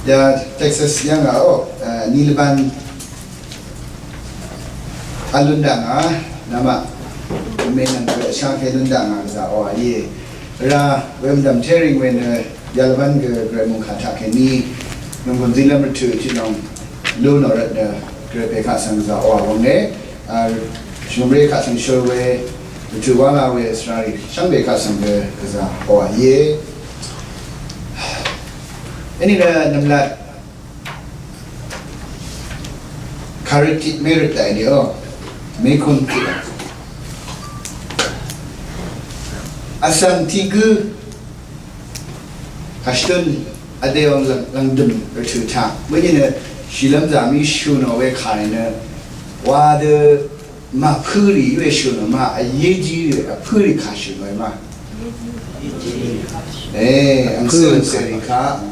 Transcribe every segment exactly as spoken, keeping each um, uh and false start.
Ya Texas yanga o, eh, ni lvban alunda nga, nama, me nang ke shang ke lunda nga za o ye. Ra, wem dam tering wen, eh, ya lvban ke gre mung kata ke ni, nung gun zilam tu ti nong, lu no rat ne, gre pe ka sang za o wang ne. A, shvngbe kaq svng shøl we, vtø̀ wala we svrari shvngbe kaq svng gø gvza oqà íe. Eni nø nvmlat kàrøt tiq mérøt daqì ni o. Mekun tiq. Vsvng tiq gø Kàshvtun vdèò lv̀ng, lv̀ngdø̀m rvtø̀ taq. Bønyi nø shìlv́m zàmí shø̀ nò we kàrì nø wa dø màpǿrì í we shø̀ nò ma, vyejí rì vpǿrì kà shø̀ nò we ma. E, vngsø̀ vngsèrì kaq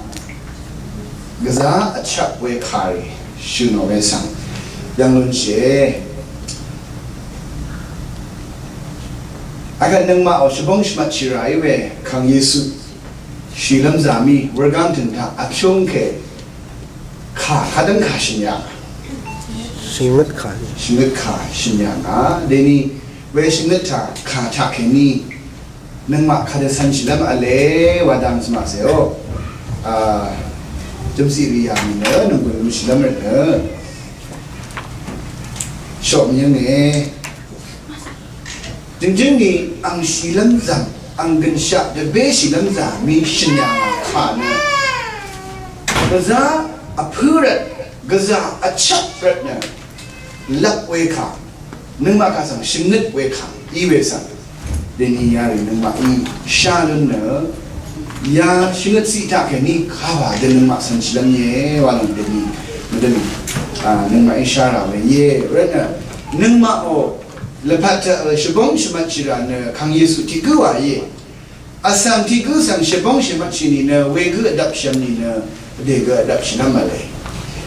gvzá vchvp we kàrì shø̀ nò we svng yv̀ng lúnshìe. Akvt nøngmaqò shvbóng shvmvtshì rà í we Kàng Yesu shìlv́m zàmí wurgáng tø̀n taq vpyúng kè kà kadv́ng kà shø̀n yà. Shvngøt kà. Shvngøt kà shø̀n yà ngà. Dèní we shvngøt taq kà taq kèní nøngmaq kadø cv̄n shìlv́m v̄le wa dang zvmaqzèò. A, jø̀msì rì yà mì nø nònggùn lú shìlv́m rvt nø shòk mì yv̀nge. Jø̀ngjǿng ni ang shìlv́m zv̀ng, ang gø̀nshaq dvbé shìlv́m zv̀ng mì shø̀n yà ngà kà nø gvzá vpǿ rvt, gvzà vchvp rvt nø lvp we kà, nøngmaq kà svng shvngøt we kà í we svng. Dèní yarì nøngmaqí shá lún nø ya shvngøt ciq taq kèní kà wa dø nøngmaq cv̄n shìlv́m íe wa lòng dèní mvdø̀m, a, nøngmaqí shá rà we íe. Rvt nø nøngmaqò lvpat taq, e, shvbóng shvmvtshì rà nø Kàng Yesu tiq gǿ wa íe. Vsvng tiq gǿ svng shvbóng shvmvtshì nìnø wegǿ vdvpshì v̄m nìnø vdè gø vdvpshì nv́m v̄le.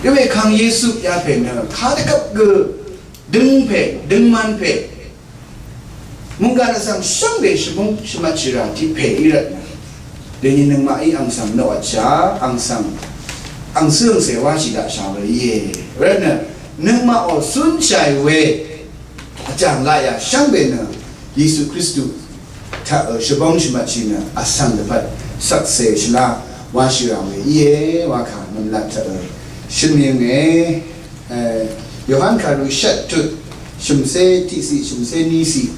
Iwe Kàng Yesu yapè nø kadvgvp gø døngpè, døngmanpè, mungkà nø svng shvngbe shvbóng shvmvtshì rà tiq pè í rvt nø dèní nøngmaqí ang svng noqvtshà, ang svng ang cǿngcè wáshì daqshà we íe. Rvt nø nøngmaqò cúnshàì we vjàng laqyà shvngbe nø Yesu Kristu taq, e, shvbóng shvmvtshì nø vsvng dvpvt shvkse shvlá wáshì rà we íe wa kà nvmlat taq, e, shø̀n mì yv̀nge. E, Yohan kàru shvttut shø̀mcé tiqciq shø̀mcé níciq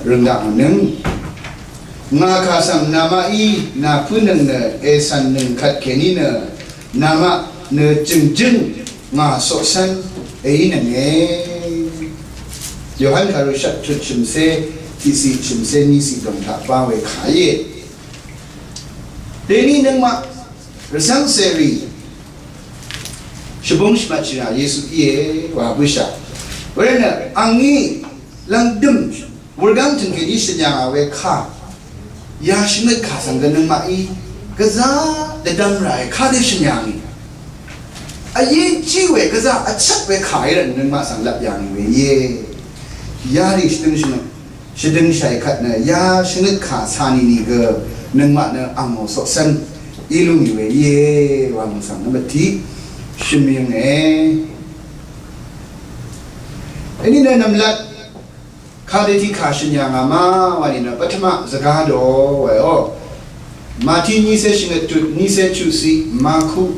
rø̀ng daq mvnøng. Ngà kà svng namaqí nàpǿnøng nø ècv̀nnøng kvt kèní nø namaq nø jø̀ngjǿng ngà coqcv́n èínønge. Yohan kàru shvttut shø̀mcé tiqciq shø̀mcé níciq dòng taq bá we kà íe. Dèní nøngmaq rvcv́ngcèrì shvbóng shvmvtshì rà Yesu íe wa bǿshà. Wervt nø angí lv̀ngdø̀m wurgáng tø̀n kèní shø̀n yà ngà we kà ya shvngøt kà svng gø nøngmaqí gvzá dvdvm ràe kadø shø̀n yà ngì. Vyejí we gvzá vchvp we kà í rvt nøngmaq svng lvp yà ngì we íe. Yarì shvdøng shvngøt shvdøng shàì kvt nø ya shvngøt kà cà nìnìgø nøngmaq nø angò coqcv́n í lú ngì we íe wa mvsvng nvmvt tiq shø̀n mì yv̀nge. Vní nø nv̀mlat kadø tiq kà shø̀n yà ngà ma wa nìnø pvtmaq zvgá dø we o. Mati nícé shvngøt tut nícé chuqciq Maku,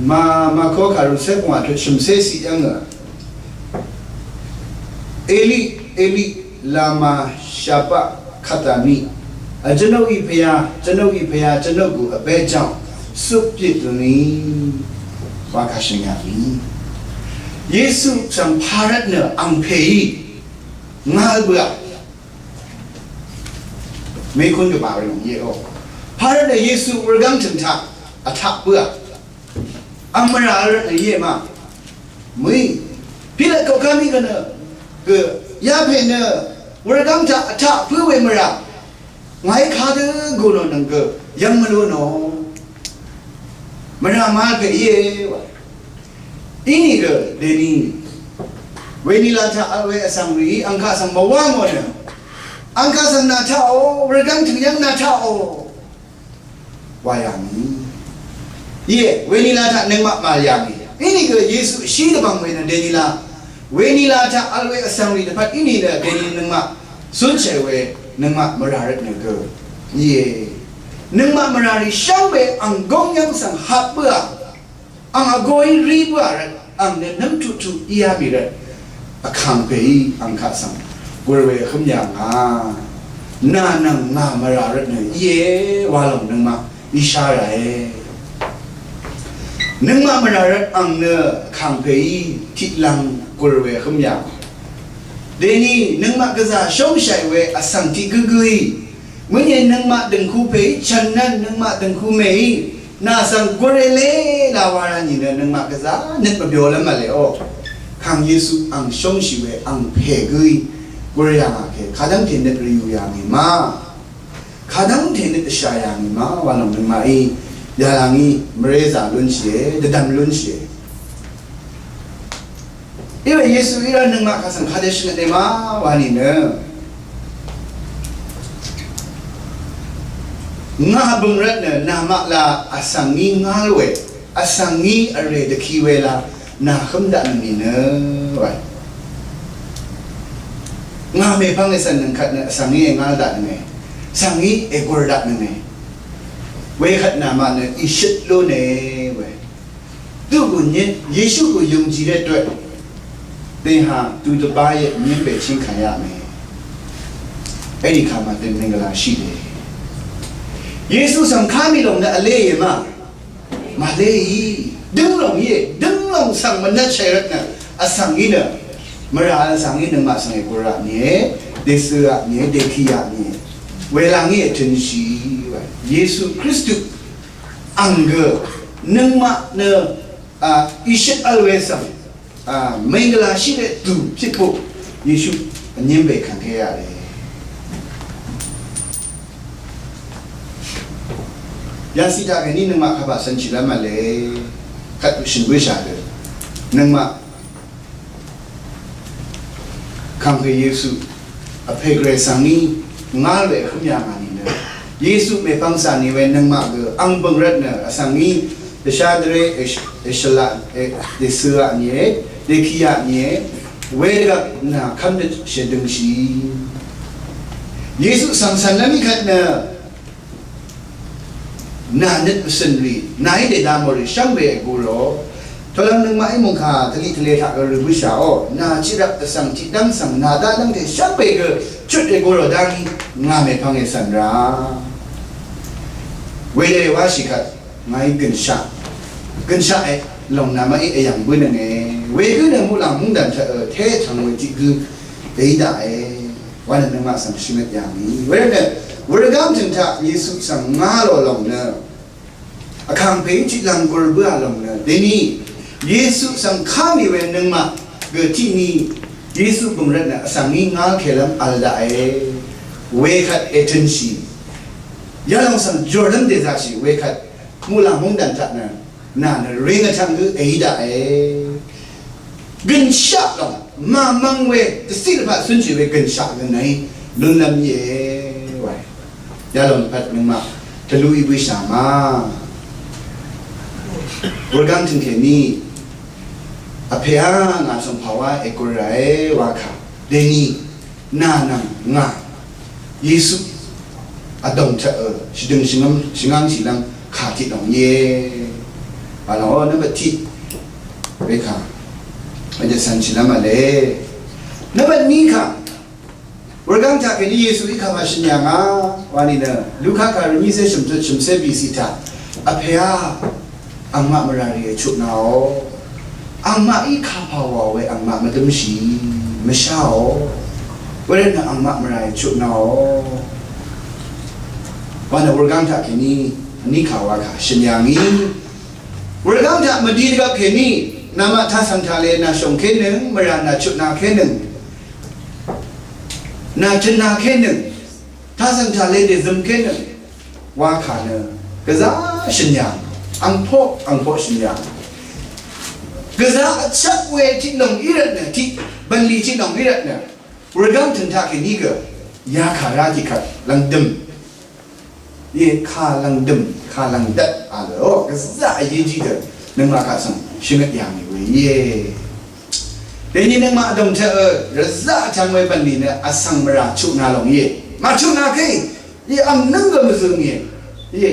ma, Mako kàru cé pvngwà tut shø̀mcé ciq yv́ngø. Eli, Eli, lama shvbaqtani. ကျွန်ုပ်၏ဘုရား၊ ကျွန်ုပ်၏ဘုရား၊ ကျွန်ုပ်ကို အဘယ်ကြောင့် စွန့်ပစ်သနည်း? ဝါကရှင်များသည် ယေရှုဆံဖာရတ်နံၣ် အောင်ဖေး ငါးဘုရား မေးခွန်းတစ်ပါပဲနော် ရေတော့ ဖာရတ်နံၣ် ယေရှု ဝရဂံထင်ထ အထပ်ဘုရား အမရာရနံၣ် ရေမ မွေး ဖီလက်ကောက်ခါမိကန က ရဖဲ့န ဝရဂံထ အထပ်ဘုရား ဝေမရာ ငါးခါတကူနော် နံၣ်က ယံမလို့နော် မရာမဖဲး ရေဝါ အင်းက ဒဲနံၣ် ဝေနံၣ်လၢထ အဝဲအစံရံ အင်္ခါစံမဝါမော်နံၣ် အင်္ခါစံနာထ အို ဝရဂံထင်ယံနာထ အို ဝါယံ Íe, wenila taq nøngmaq màyà ngì. Inìgø Yesu shí dvbvng we nø denila, wenila taq vl we vsvng rì dvpvt inìnø deni nøngmaq cúnshàì we nøngmaq mvrà rvtnø gø. Íe, nøngmaq mvrà rì shvngbe ang góng yv́ng svng hap bǿà, ang vgoí rí bǿà rvt, ang nø nǿm tuqtuq íá mì rvt, vkàngpèí ang kaq svng gur we vhǿm yà ngà. Nà nvng ngà mvrà rvtnø íe, wa lòng nøngmaq íshá ràe. Nøngmaq mvrà rvt ang nø vkàngpèí tiqlvng gur we vhǿm yà ngà. Deni nøngmaq gvzà shóngshàì we vsvng tiq gǿgǿí, mø̀í nøngmaq dø̀ngku pèí chv̀n nvn nøngmaq dø̀ngku mèí nà svng gurele la wa rá nìnø nøngmaq gvzà nøt mvbyolv́m v̄le o. Kàng Yesu ang shóngshì we ang pè gǿí gur yà ngà ke kadv́ngte nøt rvyù yà ngì ma. Kadv́ngte nøt dvshà yà ngì ma wa lòng nøngmaqí yalangí mvrézà lúnshìe, dvdvm lúnshìe. Iwe Yesu í rá nøngmaq kaq svng kadø shvngøt e ma wa nìnø, ngà bø̀ng rvtnø namaq la vsvng ngí ngál we, vsvng ngí vrè dvki we la nà hǿm daq nøng nìnø wa. Ngà mèpvng ècv̀n nøng kvt nø vsvng ngí èngál daq nønge, vsvng ngí ègur daq nønge. Wekvt namaq nø ìshøt lúne we. သူ့ကို ယ- ယေရှုကို ယုံကြည်တဲ့အတွက် သင်ဟာ သူတစ်ပါးရဲ့ မြင်းပဲ့ခြင်းခံရမယ်။ အဲ့ဒီအခါမှာ သင်မင်္ဂလာရှိတယ်။ Yesu svng ká mì lòng nø vlé íe ma. Màlé í. Dǿng lòng íe. Dǿng lòng svng mvnvt shàì rvt nø vsvng í nø, mvrà vsvng í nøngmaq svng èguraq nìe. Dèsøaq nìe. Dèkìaq nìe. Welàng í ètø̄nshì. Yesu Kristu ang gø nøngmaq nø, a, ìshøt vl we svng, a, မင်္ဂလာရှိတဲ့သူ ဖြစ်ဖို့ ယေရှု အငြင်းပယ်ခံခဲ့ရတယ်။ Yasi taq kèní nøngmaq kapà cv̄n shìlv́m v̄le. Kvt shø̀n bǿshà dø. Nøngmaq Kàngpè Yesu vpè Gvray svng ngí ngál we vhǿm yà ngà nìnø, Yesu mèpvng cà nì we nøngmaq gø ang bø̀ng rvtnø vsvng ngí dvshá dvré èsh- èshvlaq è- dècø̄aq nìe, dèkìaq nìe, wedvgvp nà kv́mdøt shèdøngshì. Yesu svng cv̀nlv́m í kvt nø Nà nøt vsø̀n rì, nàí dèdamò rì shvngbe ègurò. Tolvng nøngmaqí mòngkà tvliq tvle taq gvrø bǿshàò. Nà chiqrvp vsvng tiqdv́ng svng nà dá dv́ngte shvngbe gø chut ègurò dá ngí ngà mèpvng ècv̀n rà. Wedø èwáshì kvt ngàí gø̀nshaq. Gø̀nshaq e lòng namaqí èyv̀ng bǿnønge. Wegǿ nø muqlàng mungdàn taq, e, té tv̀ng we tiq gǿ èí daqe. Wa nø nøngmaq svng shvngøt yà ngì. Wervt nø, wurgám tø̀ng taq Yesu svng ngá lò lòng nø, vkàngpè í tiq lv̀ng gur bǿà lòng nø, dèní Yesu svng ká mì we nøngmaq gø tiqní Yesu bø̀ng rvt nø vsvng ngí ngál kèlv́m vl daqe. Wekvt ètø̄nshì. Yalòng svng jòrlv́m dèzaqshì. Wekvt muqlàng mungdàn taq nø, nà nø ring vchvng gø èí daqe. Gø̀nshaq lòng màmvng we dvciq dvpaq cúnshì we gø̀nshaq gø nàí lúnlv́m íe wae. Yalòng dvpvt nøngmaq tvlú í bǿshà ma. Wurgáng tø̀ng kèní vpèá ngà svng pàwá ègur ràe wa kà. Dèní nà nvng ngà Yesu vdòng taq, e, shvdøng shvngv́m shvngv́m shìlv́m kà tiq lòng íe. Vlòng ó nvmbat tiq. Wekà. Vjvt cv̀n shìlv́m vle. Nvmbat ní kà. Wurgáng taq kèní Yesu í kà màshø̀n yà ngà. Wa nìnø. Luka kà rvní cé shø̀m tut shø̀m cé bìcì taq. Vpèá Angmaq mvrà rì èchutnāò. Angmaqí kapà wàò we angmaq mvdømshì mvsháò. Wervtnø angmaq mvrà èchutnāò. Wa nø wurgáng taq kèní vní kà wa kà shø̀n yà ngì. Wurgáng taq mvdi dvgvp kèní namaq tasv̀ng taqle nàshòngkénøng, mvrà nàchutnākénøng, nàtø̄nākénøng, tasv̀ng taqle dèzømkénøng. Wa kà nø gvzá shø̀n yà, angpoq angpoq shø̀n yà. Gvzá vchvk we tiq lòng í rvtnø, tiq bv̀nlì tiq lòng í rvtnø, wurgáng tø̀ng taq kèní gø yakà rá tiqkvt lv̀ngdø̀m. Ye kàlv̀ngdø̀m, kàlv̀ngdvt a lò, gvzà èyí jí dø, nøngmaq kaq svng shvngøt yà mì we íe. Dèní nøngmaq dòng taq, rvzà tang we bv̀nlì nø, vsvng mvrà chutna lòng íe. Màchutna kè, ye ang nøng gø mvzøng íe. Ye.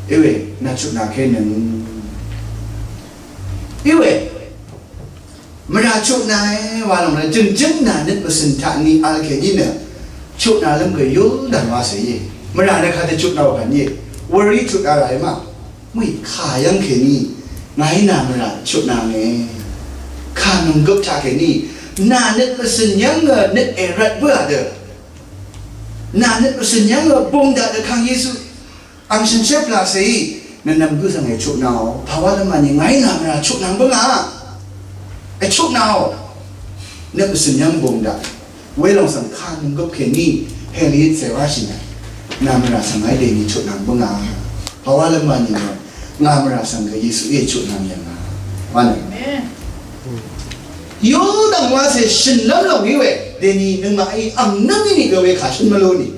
Iwe, nà chutna kè nøng. Iwe. Mvrà chutna e wa lòng nø jø̀ngjø̀ng nà nøt mvsø̀n taq ni al kèní nø chutna lv́m gø yul dv̀ng wa sè íe. Mvrà nø kadø chutna wa kàn íe. Wurrí chutna rà e ma. Mø̀í kà yv́ng kèní ngàí nà mvrà chutna nge. Kà nònggøp taq kèní nà nøt mvsø̀n yv́ng nø nøt èrvt bǿà dø. Nà nøt mvsø̀n yv́ng nø bung daq dø kang Yesu Ang shø̀nshé pvlàcèí, nvnvm gǿ svng èchutnāò, pàwá lv́m màni ngàí nà mvrà chutnāng bǿngà. Èchutnāò. Nø bvsø̀n yv́ng bung daq. Welòng svng kà nònggøp kèní, hèlì cè wáshì nà. Nà mvrà svng ngàí dèni chutnāng bǿngà. Pàwá lv́m màni ngà, ngà mvrà svng gø Yesuí èchutnāng yv̀ngà. Wánø. Yudv̀ng wácè shø̀nlv́m lòng í we, dèni nøngmaqí ang nv́ng í nìgø we kà shø̀n mvlú nì.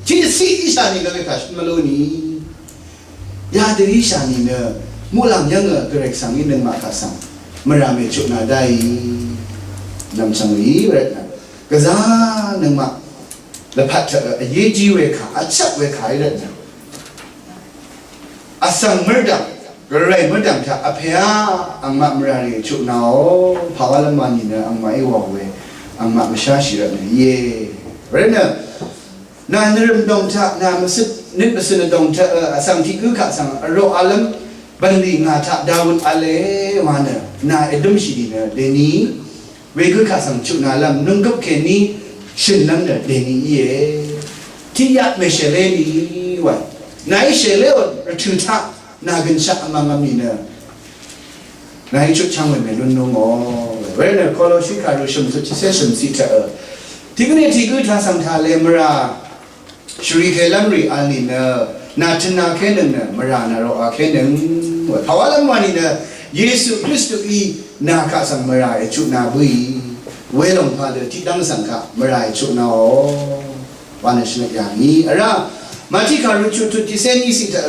Tiqdvciq íshà nìgø we kà shø̀n mvlú nì. Yadø íshà nìnø muqlàng yv́ngø Gvray Gvsvng í nøngmaq kaq svng mvrà mèchutna dáì nv̀mchv̀ng í rvtnø gvzà nøngmaq lvpat taq vyejí we kà vchvp we kà í rvtnø vsvng mvrdv̀ng Gvray mvrdv̀ng taq vpèá angmaq mvrà rì chutnaò pàwálv́m ma nìnø angmaqí wàò we angmaq mvsháshì rvtnø íe rvtnø Nà nvrø̀m dòng taq, nà mvsøt, nøt mvsøt dòng taq, vsvng tiq gǿ kaq svng, vroq alv́m, bv̀nlì ngà taq, dawøt v̄le, wa nø, nà èdǿmshì dì nø, dèni, wegǿ kaq svng chutnalv́m, nunggøp kèní, shø̀nlv́m nø, dèni íe. Tiqyaq mèshèlé ni, wa. Nàí shèlé ò, rvtø̀ taq, nà gø̀nshaq vmvng v̄m nìnø. Ngàí chutchv́ng we mèlún lú ngò. Wervtnø Koloshi kàru shø̀m tut tiqcé shø̀m ciq taq. Tiq gǿ nè tiq gǿ taq svng taq le mvrà. Shvri kelv́m rì vl nìnø. Nà tø̀nà kénøng nø mvrà nà roqà kénøng. Pàwálv́m wa nìnø. Yesu Kristuí nà kaq svng mvrà èchutna bǿì. Welòng padø tiqdv́ng svng kaq mvrà èchutnaò. Wa nø shvngøt yà ngì. Vrá. Mati kàru chut tut tiqcé ní ciq taq.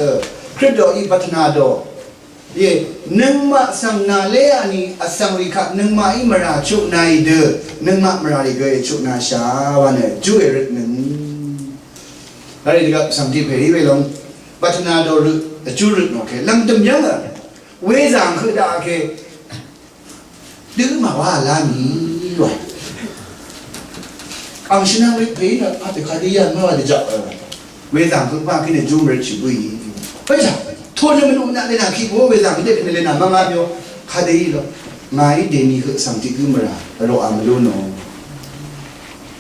Kript dòí bvtnà dò. Ye, nøngmaq svng nàlé ani vsvng rì kaq nøngmaqí mvrà chutnàì dø, nøngmaq mvrà rì gø èchutnàshà wa nø, juq èrøtnøng. Vri dvgvp svng tiq pè í we long, bvtnà dò røt, vjú røt nò ke, lv̀ngdø̀m yv́ng a, wezàng høq daq ke, Dø màwá vlá mì wa. Ang shvnvng røt pè nø, a pè kadø yv̀n màwá dvjaq. Wezàng høq bá kèní júm røt shì bǿì. Bǿì shà, tò nø mvnuq naq lè nà kì bǿ wezàng høq dè kèní lè nà mvngá byo. Kadø í lo. Ngàí dèní høq svng tiq gǿ mvrà. Roqà mvlú nò.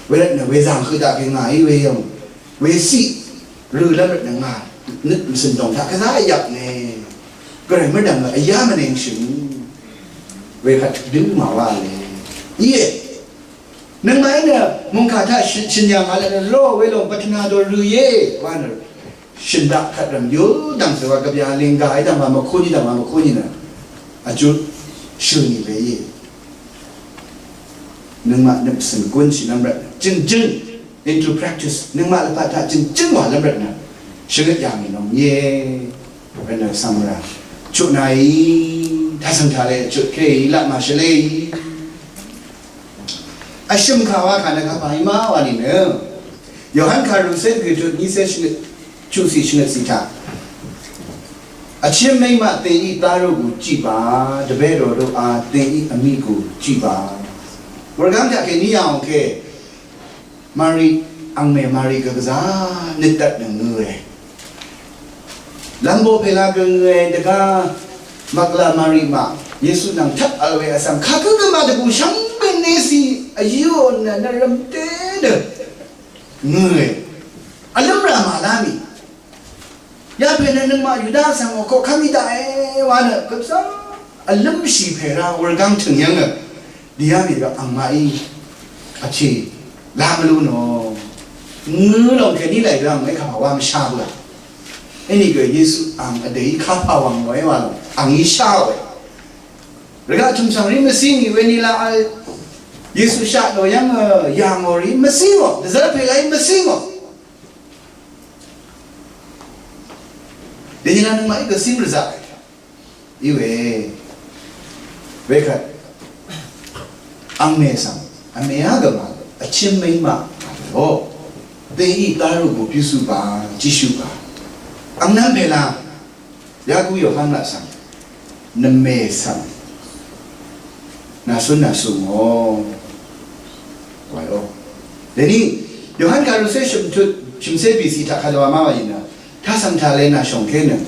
Wervt nø wezàng høq daq kè ngàí weyv̀ng. Wesiq rø̄lv́m rvtnø ngà nøt mvsø̀n dòng taq kvzá yvp ne. Gvray mvdv̀m nø vyá mvneng shø̀n. Wekvt dø màwá le. Íe. Nøngmaqí nø mòngkà taq shø̀n yà ngà lvtnø ló welòng bvtnà dò rø̄ íe. Wa nø shø̀n daq kvt rv̀m yø dv̀ng cè wa gvbya lìnggà í dv̀ng wa mvkúnì dv̀ng wa mvkúnì nø. Vjú shø̀n í le íe. Nøngmaq nø mvsø̀n gúnshì nvmrvt jø̀ngjǿng into practice. Nøngmaq lvpat taq jø̀ngjǿng wàlv́m rvtnø shvngøt yà ngì nòm íe. Rvtnø svng mvrà chutnàì taq svng taq lè chutkéì laq màshvléì. Vshø̀m kà wa kà nø kapà í má wa nìnø Yohan kàru cé gø tut ní cé shvngøt chuqcì shvngøtcì taq. Vchím mèímaq tèí tárú gù jiqba, dvbé ròrú a tèí vmí gù jiqba. Wurgáng taq kèní yà òng kè Mari, angmè Mari gø gvzá nøt dvt nø ngø̄e. Lvmbo pèla gø ngø̄e dvgá Magdala Mari maq Yesu nvng tvp vl we vsvng kagǿ gø màdvgù shvngbe nècì vyǿò nø nvrø̀m té dø ngø̄e. Vlǿmrà màlá mì. Yapè nø nøngmaq Yuda vsvng ò koqkv́m í daqe wa nø gvzá vlǿmshì pè ra wurgáng tø̀ng yv́ng nø dìá mì gvp angmaqí vtì la mvlú nò ngø lòng kèní làì gø angmaqí kapà wa mvsha bøà. Ínìgø Yesu ang vdèí kapà wv̀ng ngòe wa lòng angí sháòe. Rvgaq tø̀m svng rí mvcí ngì we nila vl Yesu shaq nò yv́ng yà ngò rí mvcí ngò dvzv́r pè laí mvcí ngò. Dèní nøngmaq í gø cíng rvzaq í we. Wekvt angmè svng vmè á gø màgø vchím mèí maq o. Dèí dvrú bù pyvsùba, jishuba. Angnvm pèla Yaku Yohan laq svng nvmè svng nàsún nàsù ngò. Wayo. Dèní Yohan kàrú cé shø̀mtut shø̀mcé bìcì taq kadø wa má wa yì nø, tasv̀ng tàle nàshòngké nøng.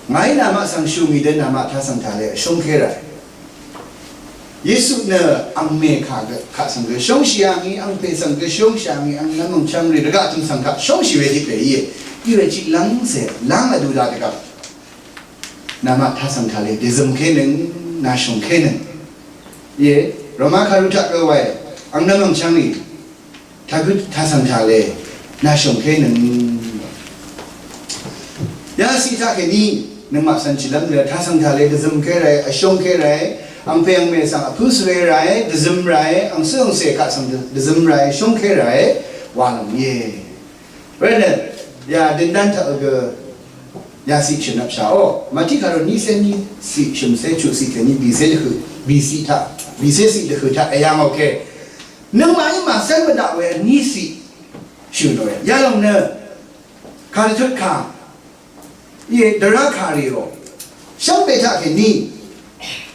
Ngàí namaq svng shù ngì dø namaq tasv̀ng tàle vshóngké ràe. Yesu nø angmè kà gø, kaq svng gø shóngshì yà ngì, angpè svng gø shóngshì yà ngì, ang nvng mv̀ngchvng rì rvgaq tø̀m svng kaq shóngshì we tiq pè íe. Íwe tiq lv́ngcè, lv́ng vdu da dvgvp. Namaq tasv̀ng tàle dèzø̀mké nøng, nàshòngké nøng. Íe, Roma kàrú taq gø wae, ang nvng mv̀ngchvng rì. Tagø tasv̀ng tàle, nàshòngké nøng. Yasi taq kèní, nøngmaq cv̀n chìlv́m dø tasv̀ng tàle, dvzø̀mké ràe, vshóngké ràe, angpè angmè svng vpǿ svre ràe, dvzø̀m ràe, angcǿ angcè kaq svng dvzø̀m ràe, shóngké ràe, wa lòng íe. Wervtnø, ya døndán taq gø, yasi shø̀n vpshà o. Màtí kàrò nícé nícì shø̀mcé chuqcì kèní bìcé dvhø̀, bìcì taq, bìcé cì dvhø̀ taq, èyà ngò ke. Nøngmaqí màcv́n mvdaq we vní ciq shø̀n we. Yalòng nø kàrvtut kà íe dvrá kàrì rò. Shvngbe taq kèní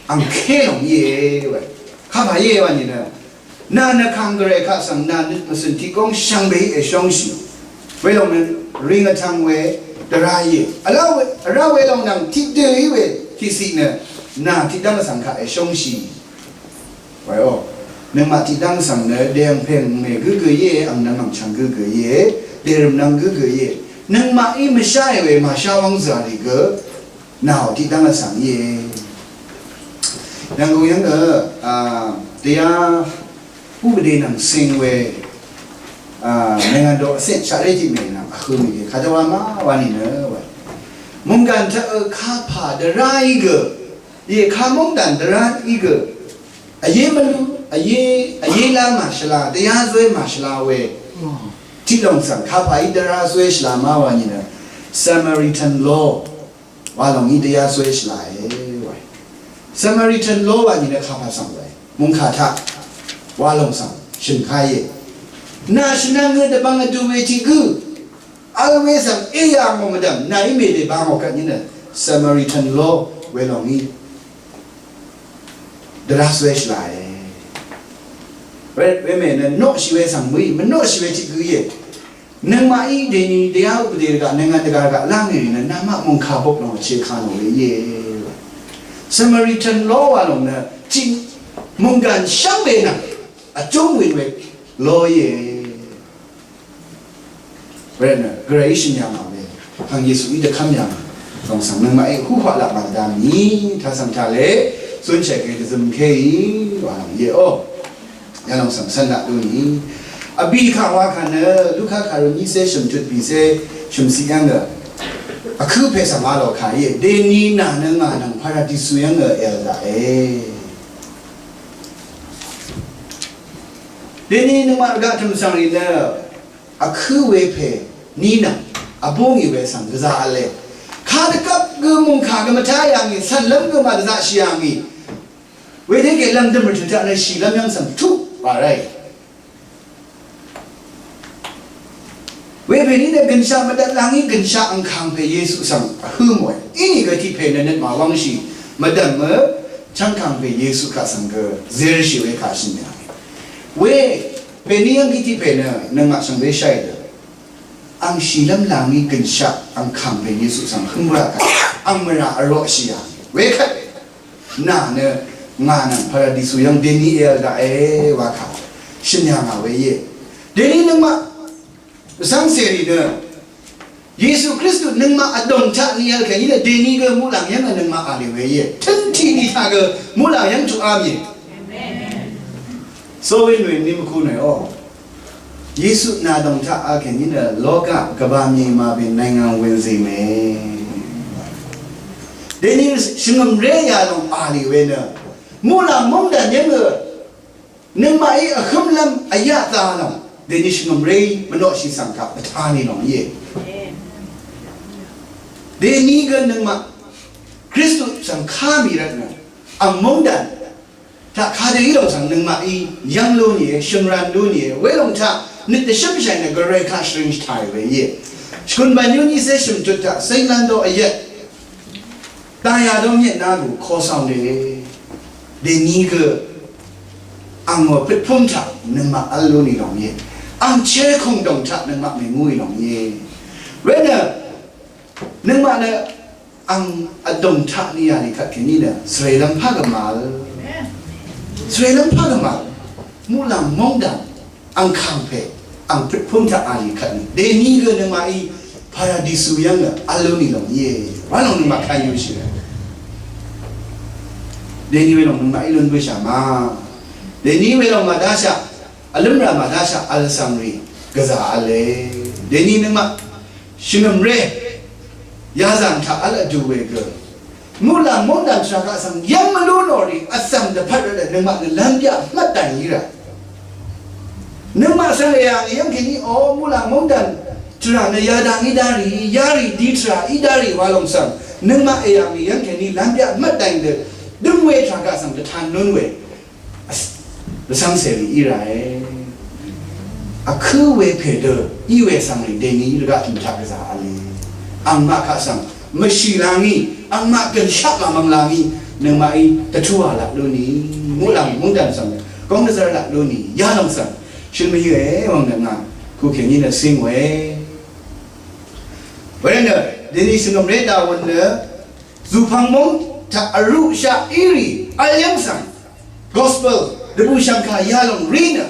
angké lòng íe we. Kapà íe wa nìnø. Nà nø kàng gvray kaq svng nà nøt mvcø̀n tiq góng shvngbe í èshóngshì. Welòng nø ring vtvng we dvrá íe. Vrá we, vrá welòng nvng tiqdø í we tiqciq nø nà tiqdv́ng vsvng kaq èshóngshì. Wayo, nøngmaq tiqdv́ng svng nø dèangpè angmè gǿgø íe, ang nvng angchv̀ng gǿgø íe, dèrø̀m nvng gǿgø íe. Nøngmaqí mvsháì we màshá wv́ng zø̀rì gø, nàò tiqdv́ng vsvng íe. Yv̀nggùng yv́ng gø, a, dèyá, ဥပဒေ nvng cing we, a, နိုင်ငံတော် အဆင့် shaqré tiq mè nvng, a, vhø̄ mì gø, kadvwa ma, wa nìnø, wa. Mungkàn taq, a, kapà dvrá í gø, íe kamungdàn dvrá í gø. Vye mvlú, vye, vye lá màshvla, dvyá zóy màshvla we. Tiqlòng svng kapà í dvrá zóy shvla má wa nìnø Samaritan law wa lòng í dvyá zóy shvla e wa. Samaritan law wa nìnø kapà svng we. Mungkà taq wa lòng svng shø̀n ká íe. Nà shvnvng nø dvbvng vdu we tiq gǿ. Vl we svng íyà ngò mvdv̀m, nàí mèdè ba ngò kvt nìnø Samaritan law we lòng í dvrá zóy shvla e. We, we mè nø noqshì we svng mø̀í, mvnoqshì we tiq gǿ íe. Nøngmaqí dèni dvyá ဥပဒေ rvgaq, နိုင်ငံတကာ rvgaq lá ngì rì nø, namaq mungkà bok lòng vchē ka nò we íe. Samaritan law wa lòng nø, tiq mungkàn shvngbe nvng vjúm win we law íe. Wervtnø, Gvrayí shø̀n yà ngà we, ang Yesuí dvkv́m yà ngà, dòng svng nøngmaqí huqhaq laq màdá mì, tasv̀ng tale, zúnshaq gø dvzømkéí, wa lòng íe o. Yalòng svng cv́n laq dú nì. Vbì kaq wa kaq nø, Luka kàru nícé shø̀mtut bìcé shø̀mciq yv́ng gø. Vkǿ pè svng a lò kà íe, dèni nà nø ngà nvng Paradisu yv́ng gø èv̀l daqe. Dèni nøngmaq rvgaq tø̀m svng rì nø, vkǿ we pè ní nvng vbú ngì we svng gvzà v̄le. Kadvgvp gø mòngkà gø mvtá yà ngì, cv̀nlv́m gø màdvzaqshì yà ngì. Wedø gè lv̀ngdø̀m rvtø̀ taq nø shìlv́m yv́ng svng tuq wa ráì. Wepè ní nø gø̀nshaq mvdvt la ngí gø̀nshaq angkàng pè Yesu svng vhǿm we. Inìgø tiq pè nø nøt màwv́ngshì mvdv̀m mø chv́ngkàng pè Yesu kaq svng gø zershì we kaq shø̀n yà ngì. We pè ní yv́ng gí tiq pè nø nøngmaq shvngbe shaì dø. Ang shìlv́m la ngí gø̀nshaq angkàng pè Yesu svng hǿm bǿà kaq ang mvrà vroqshì yà ngì. Wekvt nà nø ngà nvng Paradisu yv́ng dèní èv̀l daqe wa kà shø̀n yà ngà we íe. Dèní nøngmaq vsvng cèrì nø Yesu Kristu nøngmaq vdòng taq ni vl kèní nø dèní gø muqlàng yv́ng nø nøngmaq vl we íe. Tøn tiq ni taq gø muqlàng yv́ng tuq á mì. Sowin win ni mvku nø o. Yesu nà dòng taq a kèní nø လောကကမ္ဘာမြေမှာပင် နိုင်ငံဝင်စေမယ်. Dèní shvngø̀mré yalòng a lì we nø muqlàng móngdàn yv́ng gø nøngmaqí vhǿmlv́m vyaq zalòng dèní shvngø̀mré mvnoqshì svng kaq vtá nì lòng íe. Dèní gø nøngmaq Kristu svng ká mì rvt nø, ang móngdàn taq kadø í lòng svng nøngmaqí yv́ng lú nìe, shø̀ngràn lú nìe, welòng taq nøt dvshǿmshàì nø gvray kaq shvring shvtàì we íe. Shvkùn bv̀n yú nícé shø̀m tut taq seylan dø vyvt dayà dø myet nagù kosvng rìe. Dèní gø ang mò pøtpúm taq nøngmaq v́l lú nì lòng íe. Ang ché kùngdòng taq nøngmaq mèngúì lòng íe. Wenø nøngmaq nø ang vdòng taq nì yà nì kvt kèní nø svrèlv́m pá gvmàl. Svrèlv́m pá gvmàl. Muqlàng móngdàn ang kàngpè ang pøtpúm taq a lì kvt nì. Dèní gø nøngmaqí paradisu yv́ng nø v́l lú nì lòng íe. Wa lòng nøngmaq kayushì. Dèní we lòng nøngmaqí lún bǿshà ma. Dèní we lòng màdáshaq. Vlǿmrà màdáshaq vl svng rì gvzà v̄le. Dèní nøngmaq shvngø̀mré yazàng taq v́l vdù we gø muqlàng móngdàn tvrà kaq svng yv́ng mvlú nò rì vsvng dvpvt rvt nøngmaq nø lv́m byaq mvtdv̀n í rà. Nøngmaq svng èyà ngì yv́ng kèní o muqlàng móngdàn tvrà nø yadang í dá rì, yarì di tvrà í dá rì wa lòng svng nøngmaq èyà ngì yv́ng kèní lv́m byaq mvtdv̀n dø døng we tvrà kaq svng dvtan lún we. Vsvng cèrì í ràe. Vkǿ we pè dø í we svng rì dèní rvgaq tø̀m taq gvzà v̄le. Angmaq kaq svng mvshì la ngí, angmaq gø̀nshaq màmvng la ngí, nøngmaqí dvtúwà laq lú nì, muqlàng móngdàn svng góng dvzv́r laq lú nì, yalòng svng shøn mvyǿe wvng nøngmaq kukèní nø cíng we. Wervtnø dèní shvngø̀mré dàwøn nø zùpvng móng taq vrúqshaq í rì vl yv́ng svng gospel dvbùshv̀ngkà yalòng rí nø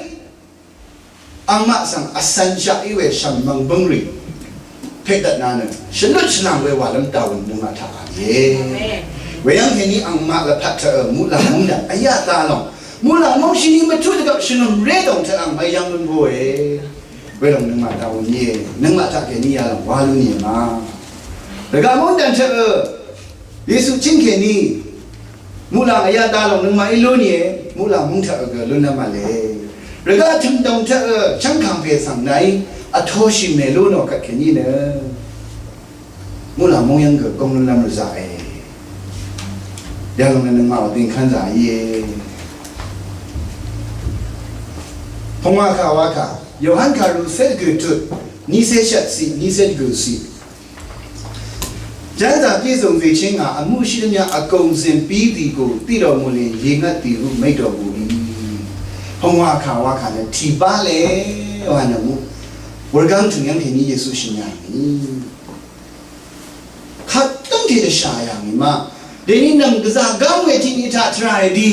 angmaq svng vcv̄nshaq í we shv̀m mv̀ng bǿngrì pèdvtna nø shvnut shvnàng we wàlv́m dàwøn nøngmaq taq v̄le. Weyv́ng kèní angmaq lvpat taq muqlàng móng daq vyaq dá lòng muqlàng móng shvni mvtú dvgvp shvngø̀mré dòng taq ang mvyv́ng lún bóe. Welòng nøngmaq taq wùn íe, nøngmaq taq kèní yalòng wá lú nìe ma. Rvgaq móngdàn taq ø, Yesu chíng kèní muqlàng vyaq dalòng nøngmaqí lú nìe, muqlàng móng taq ø gø lún nv́m v̄le. Rvgaq tø̀mdòng taq ø, chv́ngkàng pè svng nàí, vtoshì mèlú nò kvt kèní nø. Muqlàng móng yv́ng gø góng lúnlv́m rvzaqe. Yalòng nø nøngmaq ò dingkv́n zà íe. Pungwà kà wa kà. Yohan kàru cé gø tut. Nícé shvt ciq, nícé gø ciq. ကျမ်းစာပြည့်စုံစေခြင်းငှာ အမှုရှိသမျှအကုန်အစင်ပြီးသည်ကိုသိတော်မူလျှင်ရေငတ်သည်ဟုမိန့်တော်မူ၏။ Pungwà kà wa kà nø tì bá lè wa nø mú. Wurgáng tø̀ng yv́ng kèní Yesu shì nyà í. Kàtǿng kèdvshà yà ngì ma. Dèní nv̀m gvzà gv́ng we tiq ni taq tvrà èdi.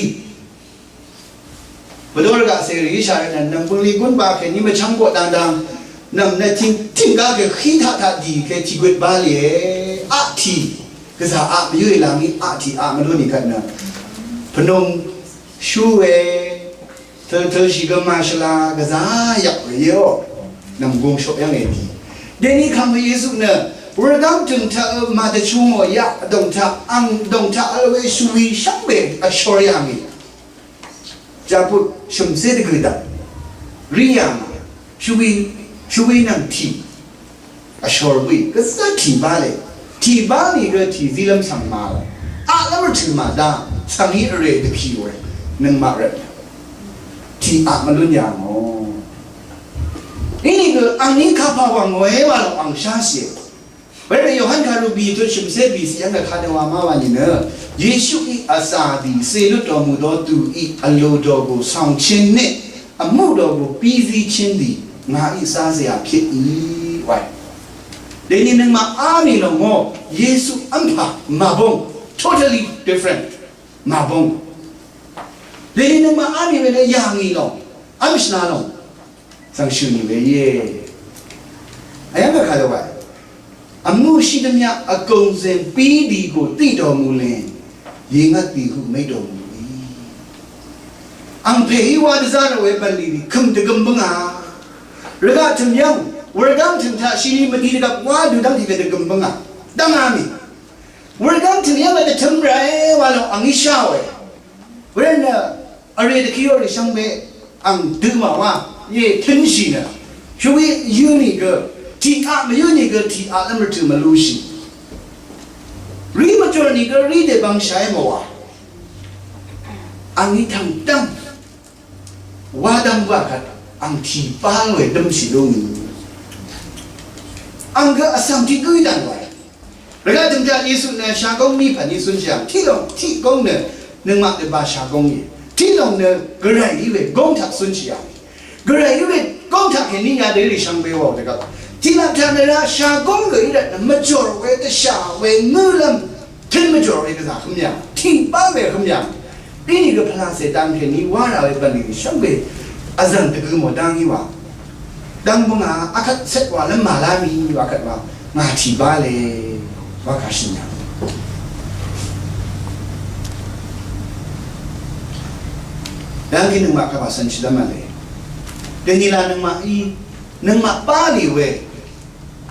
Vdor gaq sèrì íshà rvtnø nv̀m bøngli gún ba kèní mvchv́ng boq dangdang. Nv̀m nø tìng tìng gaq kè hí taq taq dì kè tìgwet ba lìe. Aq tì. Gvzà aq mvyǿ ìlà ngí aq tì aq mvlú nì kvt nø. Pvnung shú we. Tø̄ tø̄shì gø màshvla gvzà yaq we yeo. Nv̀m gungshoq yv́ng èdì. Dèní kàngpè Yesu nø wurgáng tø̀ng taq ø màdvchú ngò yaq vdòng taq ang vdòng taq vl we shvwi shvngbe vshor yà ngì. Japut shø̀mcé dvgø̀ daq rí yà ngà. Shvwi shvwi nvng tì. Vshor bǿì gvzá tì bá lè. Tì bá nìgø tì zílv́m svng màlv́m. Aqlv́m rvtø̀ màdá svng í vrè dvpì we. Nøngmaq rvt tì aq mvlún yà ngò. Inìgø angní kapà wà ngòe wa lòng ang sháshìe. Wervt Yohan kàru bì tut shø̀mcé bì ciq yv́ng gvkadø wa má wa nìnø Yesuí vcà dì cè lutdò mùdò tùí vlò dògò còng chøn nø vmú dògò pí zí chøn dì ngàí cázè a pyeq í wae. Dèní nøngmaq á mì lòng ngò Yesu v́mpà màbóng totally different màbóng. Dèní nøngmaq á mì we nø yà ngì lòng v́mshvla lòng. Svng shø̀ nì we íe. Vyv́ng gvkà dvwàì. အမှုရှိသမျှအကုန်စင်ပြီးသည်ကိုသိတော်မူလျှင်ရေငတ်သည်ဟုမိန့်တော်မူ၏။ Angpè í wa dvzá rvt we bv̀nlì rì kø̀m dvgøm bǿngà. Rvgaq tø̀m yv́ng wurgáng tø̀m taq shini mvdi dvgvp wá dø dv́ngte gø dvgøm bǿngà. Dv́ngá mì. Wurgáng tø̀m yv́ng gø dvtøm ràe wa lòng angí shá we. Wervt nø vrè dvkíò rì shvngbe ang dø màwá ye tønshì nø shvwi yø nìgø tiq aq mvyǿ nìgø tiq aqlv́m rvtø̀ mvlushì. Jòrni gø rí dèbvng shàí mòwa. Angí tv̀ngdv́ng wa dv́ng bǿà kvt ang tì bál we dv́mshì lú ngì. Ang gø vsvng tiq gǿí dv̀ng wae. Rvgaq dø̀mjaq Yesu nø shagóng ní pv̀n í cúnshì ang. Tiq lòng tiq góng nø nøngmaq dvbà shagóng íe. Tiq lòng nø Gvray í we góng taq cúnshì ang. Gvray í we góng taq kèní yadø í rì shvngbe wàò dvgvp. Tiqlaq taq nø ra shagóng gø í rvt nø mvjòr we dvshà we ngǿlv́m tøn mvjòr we gvzà hǿm yà. Tìbá we hǿm yà. Bíni gø pvlacè dang kèní wá rà we bv̀nlì shvngbe vzv̀ng dvgø mò dang í wa. Dang bøngà akvt cvt wa lv́m màlá mì wa kvt wa ngà tìbá le wa kà shø̀n yà. Dang kí nøngmaq kvt wa cv̀n shì lv́m màlè. Dèní la nøngmaq í nøngmaq bá lì we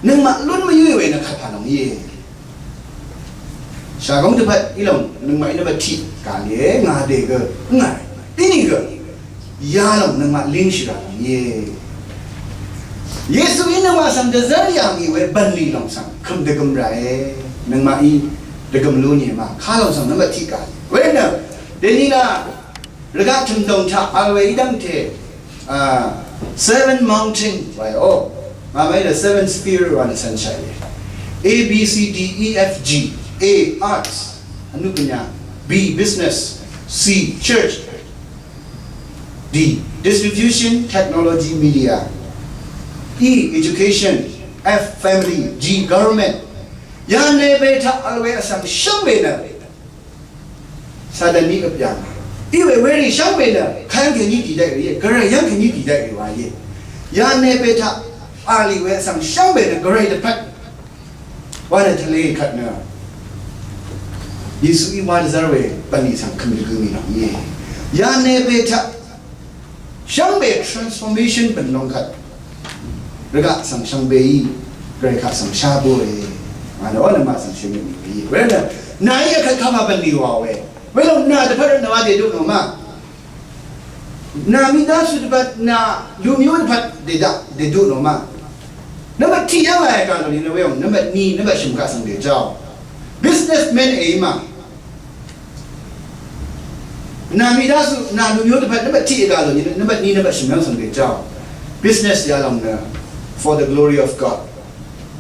nøngmaq lún mvyǿ we nø kvt pà lòng íe. Shagóng dvpvt í lòng nøngmaq í nø bvt tiq kà lìe ngà dè gø ngà. Bíni gø yalòng nøngmaq língshì rà lòng íe. Yesu í nøngmaq svng dvzv́r yà ngì we bv̀nlì lòng svng kø̀m dvgøm ràe. Nøngmaq í dvgøm lú nìe ma kà lòng svng nø bvt tiq kà lì. Wenø dèní la rvgaq tø̀mdòng taq vl we í dv́ngte, a, seven mountain wae o. Ngàmè the seven sphere wa nø cv̀nshàì. A, B, C, D, E, F, G. A, arts, vnupvnya. B, business. C, church. D, distribution, technology, media. E, education. F, family. G, government. Yane be taq vl we vsvng shvngbe nø Satan ní øp yà ngà. Í we werì shvngbe nø kayv́ng kèní dì daqì íe, Gvray yv́ng kèní dì daqì wa íe. Yane be taq vl ì we vsvng shvngbe nø Gvray dvpvt wa nø tvlē kvt nø Yesuí wá dvzv́r we bv̀nlì svng kø̀m dvgø mì lòng íe. Yane be taq shvngbe transformation bø̀n long kvt rvgaq svng shvngbeí Gvray kaq svng shá bǿe. Ngà nø wa nø maq svng shvngbe mì bǿe. Wervt nø nàí akvt kaq màbv̀n mì wàòe. Welòng nà dvpvt rvt nø wa dèdø nò ma. Nà mì dá su dvpvt nà lùmí wú dvpvt dèdaq dèdø nò ma. Nvmbat tiq yv́ng làyà kà lò nì nø welòng nvmbat ni nvmbat shø̀m kaq svng dèjáò. Businessman èí ma. Nà mì dá su, nà nù mì ó dvpvt, nvmbat tiq ègà lò nì, nvmbat ni, nvmbat shø̀m yv́ng svng dèjáò. Business yalòng nø, for the glory of God.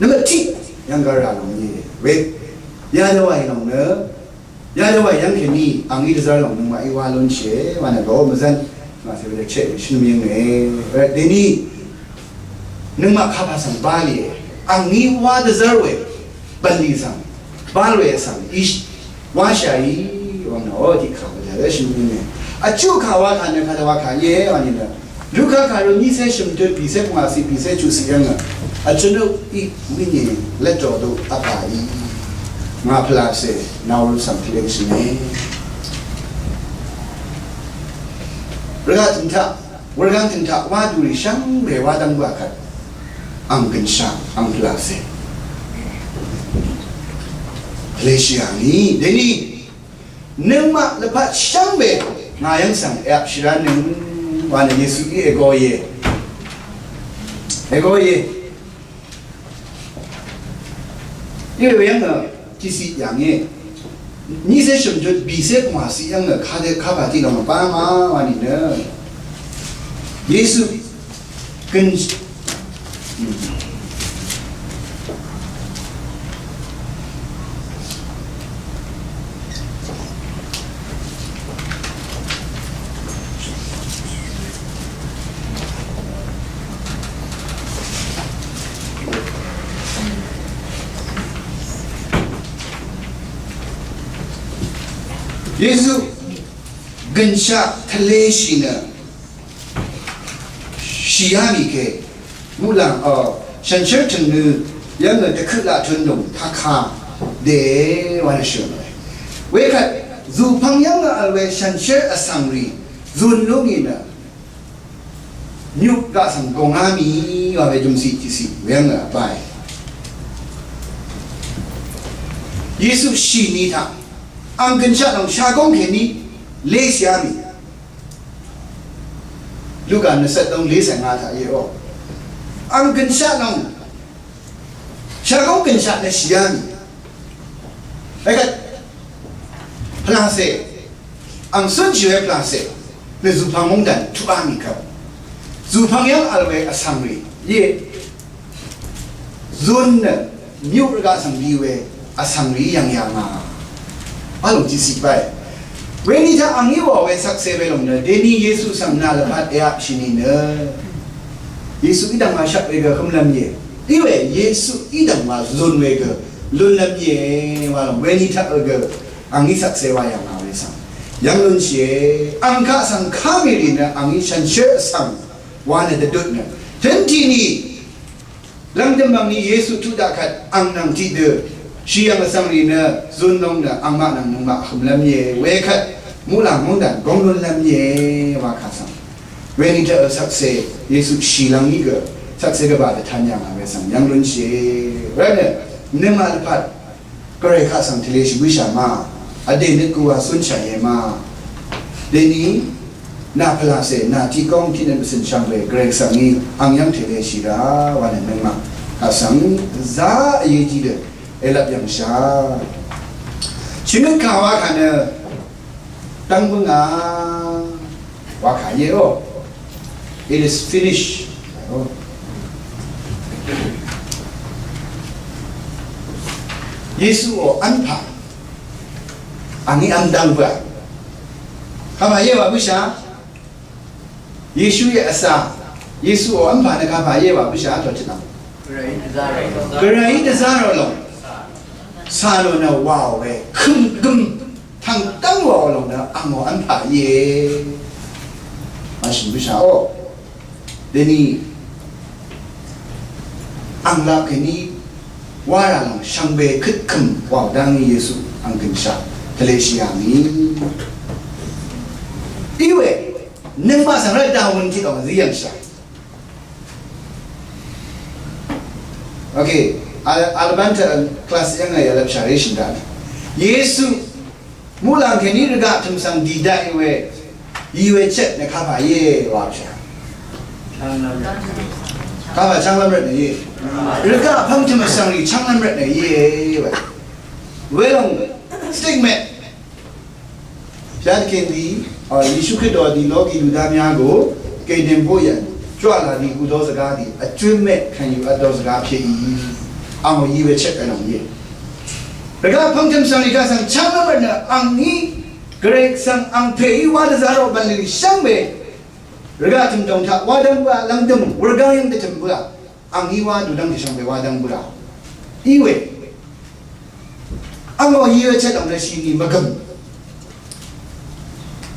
Nvmbat tiq yv́ng gv́r rà lòng nì, we. Yalòng nø, yalòng yv́ng kèní, angí dvzv́r lòng nøngmaq í wá lúnshìe, wa nø gø mvzv́n, ngà cè we dvchè, shø̀n mì yv́ng e. We, dèní, Nøngmaq kapà svng bal íe, angí wá dvzv́r we, bv̀nlì svng, bal we svng, ish, wáshàí, wvng nø, o, tiq kà, vdv̀rv́ shø̀n íe. Vchuq kà wa kà nø kadvwa kà íe, wani nø. Luka kàru nícé shø̀mtut, bìcé pvngwàciq, bìcé chuqciq yv́ng nø. Vchønø í, wíni, lvtò dø, vpà í. Ngà pvlacè, nà wur svng tvleng shø̀n íe. Rvgaq tø̀m taq, Wurgang tø̀ng taq wá dùrì shvngbe wá dv́ng bǿà kvt ang gønshaq ang pvlacè leshì yà ngì. Dèní nøngmaq lvpat shvngbe ngà yv́ng svng èapshì rá nøng wa nø Yesuí ègō íe. Ègō íe. Iwe yv́ng nø tiqciq yà ngì. Nícé shø̀mjut bìcé pvngwàciq yv́ng nø kadø kapà tiq lòng vbá ma wa nìnø Yesu gøn Yesu gønshaq tvleshì nø shìá mì ke muqlàng, o, shànshér tø̀ngnø yv́ng nø dvkøq laq tø̄n dòng taq kà dèé wa nø shø̀n we. Wekvt zùpvng yv́ng nø vl we shànshér vsvng rì zùn lú ngì nø nyuk gaq svng gòngá mì wa we jø̀mciq tiqciq we yv́ng nø vbáe. Yesu shì ni taq ang gønshaq lòng shagóng kèní leshìá mì. Luka nø cvt dòng lé cvt ngà taq íe o. Ang gønshaq lòng shagóng gønshaq nø shìá mì. Vkvt Pvlàcè, ang cúnshì we pvlàcè, nø zùpvng móngdàn tuqá mì kvt. Zùpvng yv́ng vl we vsvng rì íe. Zun nø myuq rvgaq svng di we vsvng rì yv̀ng yà ngà. Vlòng tiqsiq báì. Weni taq angí wà we shvkse we lòng nø, deni Yesu svng nà lvpat èapshì nìnø, Yesu í dv̀ngwa shvk we gø hǿmlv́m íe. Iwe Yesu í dv̀ngwa zun we gø lúnlv́m íe wa lòng. Weni taq we gø angí shvkse wa yà ngà we svng yv́ng lúnshìe. Ang kaq svng ká mì rì nø angí shànshér vsvng wa nø dvdut nø, tø̀n tiq ni lv́ngdø̀m angní Yesu tuq daq kvt ang nvng tiqdø shì yv̀ng vsvng rì nø zun long nø angmaq nvng nøngmaq vhø̀mlv́m íe. Wekvt muqlàng móngdàn góng lúnlv́m íe wa kà svng. Weni taq shvkse Yesu shì lv́ng í gø shvkse gvbà dvtan yà ngà we svng yv́ng lúnshìe. Wervtnø nøngmaq lvpat Gvray kaq svng tvleshì bǿshà ma, vdè nøt gø wa cúnshà íe ma. Dèni nà pvlàcè, nà tiq góng tiq nøt mvcø̀n shvngbe Gvray svng í ang yv́ng tvleshì rá wa nø nøngmaq kaq svng zá vye tiq dø èlvp yv̀ngshà. Shvngøt kà wa kà nø dv́ng bǿngà wa kà íe o. It is finished. Yesuò v́npà angí v́m dv́ng bǿà. Kapà íe wa bǿshà. Yesuí vsà. Yesuò v́npà nø kapà íe wa bǿshà tò chø̀nà. Gvray dvzá rò lòng. Cà lò nø wàò we. Kø̀m gø̀m. Tv̀ng dv́ng wàò lòng nø angò v́npà íe. Màshø̀n bǿshà o. Dèni ang lap kèní wá rà lòng shvngbe køt kø̀m wàò dv́ngí Yesu ang gø̀nshà tvleshì yà ngì. Iwe nøngmaq svng rvt dawøn tiq lòng zí yv̀ngshà. Okay, al-, albanta class yv̀ngà yalvpshà ré shø̀n daq. Yesu muqlàng kèní rvgaq tø̀m svng dì daqì we, yì we chvt nø kapà íe wa pshà. Kapà chv́nglv́m rvt nø íe. Rvgaq pv́ng tø̀m vsvng rì chv́nglv́m rvt nø íe we. Welòng statement. Pjá dvkèng dì, a, Yesu Kristu dì lógì lùdá myá gø, gèdèng bóyv̀n, jwàlà dì gudó zvgá dì, vjúm mè kànyù vdó zvgá pyeì. Angò yì we chvt vnòng íe. Rvgaq pv́ng tø̀m svng rì kaq svng chv́ng nvmvt nø angí Gvray svng ang pè í wá dvzá rò bv̀nlì shvngbe. Rvgaq tø̀m tòng taq wá dv́ng bǿà lv́ngdø̀m wurgáng yv́ng dvtø̀m bǿà. Angí wá dudv́ng dvshvngbe wá dv́ng bǿà. Iwe. Angò yí we chvt ang dvshì nì mvgø̀m.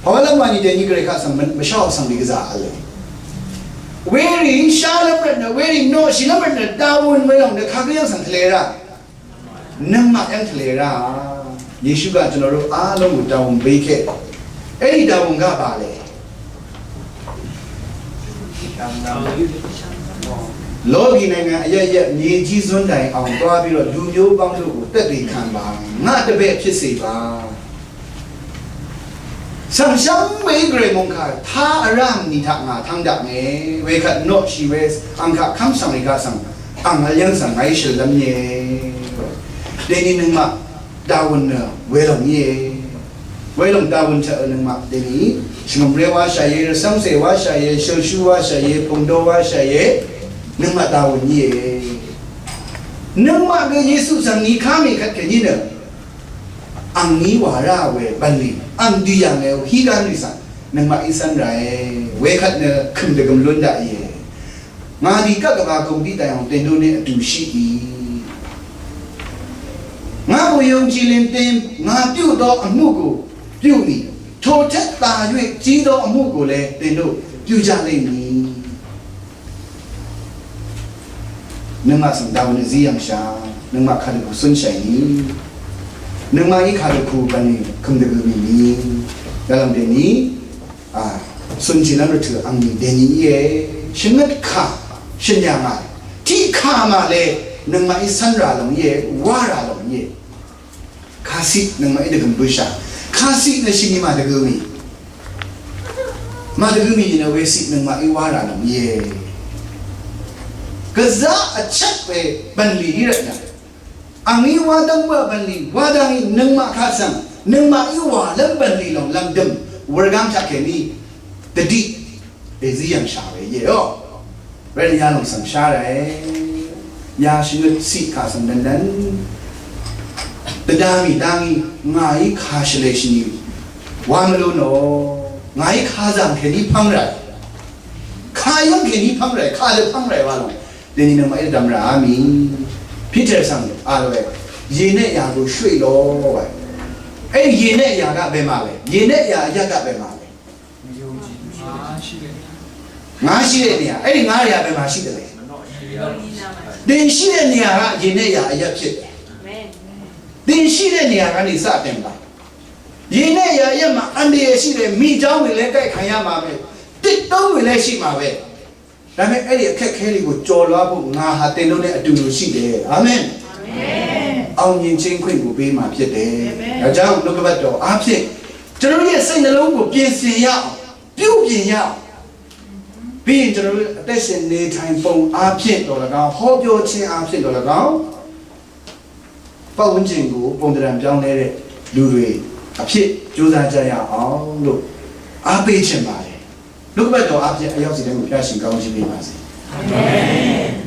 Pàwálv́m wani dèní Gvray kaq svng mvsháò svng rì gvzà v̄le. Werì shálv́m rvtnø, werì noqshìlv́m rvtnø, dawun welòng nø kagǿ yv́ng svng tvle rá. Nøngmaq yv́ng tvle rá. Yesu gaq tvnò rú á lóng gø dawun bíke. Eri dawun gaq bale. Logi nèngà yv́yv́ mèjí zúndàí ang dwá bírò dùmyó bv́ng lú gø dvtdì kàn ba. Ngà dvbè pvsè ba. Svng shvngbe í Gvray mòngkà tá vrá ngì taq ngà tv́ng daq nge, wekvt noqshì we ang kaq kv́m svng rì kaq svng ang vl yv́ng svng ngàí shø̀lv́m nge. Dèní nøngmaq dawun nø welòng íe. Welòng dawun chaq nøngmaq dèní shvngø̀mré wáshàìe, rvcv́ngcè wáshàìe, shølshú wáshàìe, pungdó wáshàìe, nøngmaq dawun íe. Nøngmaq gø Yesu svng ni ká mì kvt kèní nø Angní wà rá we bv̀nlì, ang dì yà ngèò hí gán rì svng, nøngmaq í cv́n ràe, wekvt nø kø̀m dvgø̀m lún daqìe. Ngà dì gvp gvba gø̀m bídà yàng dèndó ne vdùshíì. Ngà bò yøng jì lin dèn, ngà byú dø vmú gø, byú nì, tòtet tà ywe, jí dø vmú gø le, dèndó, byú já lé nì. Nøngmaq svng dawø nø zí yv̀ngshà, nøngmaq kadø ku cúnshàì ni. Nøngmaq í kadø ku bv̀nlì kø̀m dvgø mì ni. Yalv̀ng dèni, a, cúnshì lv́m rvtø̀ angni dèni íe. Shvngøt kà, shø̀n yà ngà. Tiq kà màle, nøngmaq í cv́n rà lòng íe, wá rà lòng íe. Kasiq nøngmaq í dvgø̀m bǿshà. Kasiq nø shini màdvgø mì. Màdvgø mì nø wesiq nøngmaq í wá rà nvng íe. Gvzá vchvt we bv̀nlì í rvtnø. Angí wá dv́ng bǿà bv̀nlì, wá dv́ngí nøngmaq kaq svng. Nøngmaq í wà lv́m bv̀nlì lòng lv̀mdø̀m wurgáng taqkèní dvdiq èzí yv̀ngshà we íe ó. Rvt nø yalòng svng shá ràe. Yashvngøt ciq kà svng dvndvn. Dvdá mì dá ngí ngàí kà shvlè shvnì wá mvlú nò. Ngàí kà zàng kèní pv́ng ràe. Kà yv́ng kèní pv́ng ràe, kà dø pv́ng ràe wa lòng. Dèní nøngmaq í dvdvm ràá mì. Peter svng a lòe. Yènè yà gø shøq lò wa. Ey yènè yà gaq bèmà we. Yènè yà yà gaq bèmà we. Ngà shì lè nìyà. Ey ngà yà bèmà shì lè. Dèní shì lè nìyà gaq yènè yà yà pshit. Dèní shì lè nìyà gaq nì saq bèmà. Yènè yà yà mà vndè shì lè mì jàng wì lè gaq kà yà mà we. Tøt tøng wì lè shì mà we. ဒါပေမဲ့အဲ့ဒီအခက်အခဲတွေကိုကျော်လွှားဖို့ငါဟာသင်တို့နဲ့အတူတူရှိတယ်။ အာမင်။ အာမင်။ အောင်မြင်ခြင်းခွင့်ကိုပေးမှာဖြစ်တယ်။ အာမင်။ ဒါကြောင့်နှုတ်ကပတ်တော်အားဖြင့်ကျွန်တော်တို့ရဲ့စိတ်နှလုံးကိုပြင်ဆင်ရအောင်၊ ပြုပြင်ရအောင်။ ပြီးရင်ကျွန်တော်တို့အသက်ရှင်နေထိုင်ပုံအားဖြင့်တော်လည်းကောင်း၊ ဟောပြောခြင်းအားဖြင့်တော်လည်းကောင်း၊ ပတ်ဝန်းကျင်ကိုပုံသဏ္ဍာန်ပြောင်းလဲတဲ့လူတွေအဖြစ်ကြိုးစားကြရအောင်လို့အားပေးချင်ပါတယ်။ နှုတ်ကပတ်တော်အားဖြင့်အယောက်စီတိုင်းကိုဘုရားရှင်ကောင်းချီးပေးပါစေ။ အာမင်။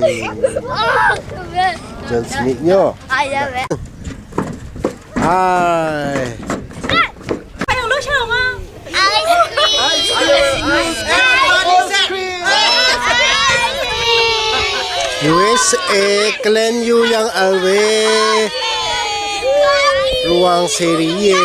Okay. Jan smith nyo. Ai. U S A klan yu yang alwe. Ruang seri ye.